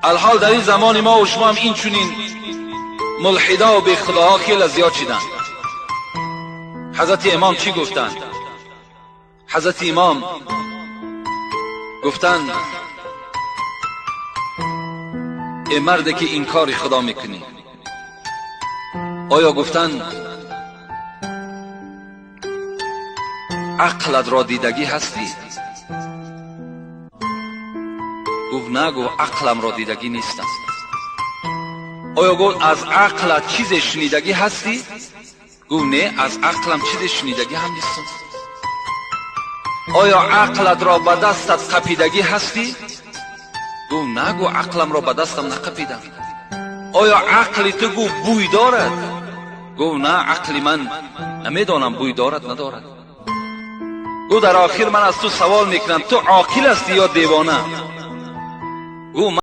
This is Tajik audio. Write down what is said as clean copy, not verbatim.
Алҳол дар ин замони мо ва шумо ҳам ин чунин мулҳида ва бехудоҳо хеле зиёд шиданд. Ҳазрати имом чӣ гуфтанд? Ҳазрати имом гуфтанд: эй марде ки инкори худо мекунӣ, оё гуфтанд ақлат ро дидагӣ ҳастӣ? Гуфт на, гуфт ақлам ро дидагӣ нестам. Оё гуфт аз ақлат чизе шунидагӣ ҳастӣ? Гуфт не, аз ақлам чизе шунидагӣ ҳам нестам. Оё ақлат ро ба дастат қапидагӣ ҳастӣ? Гуфт на, гуфт ақлам ро ба дастам нақапидам. Оё ақли ту гуфт бӯй дорад? Гуфт на, ақли ман намедонам бӯй дорад надорад. Гуфт дар охир ман аз ту савол мекунам, ту оқил ҳастӣ ё девона? Гуфт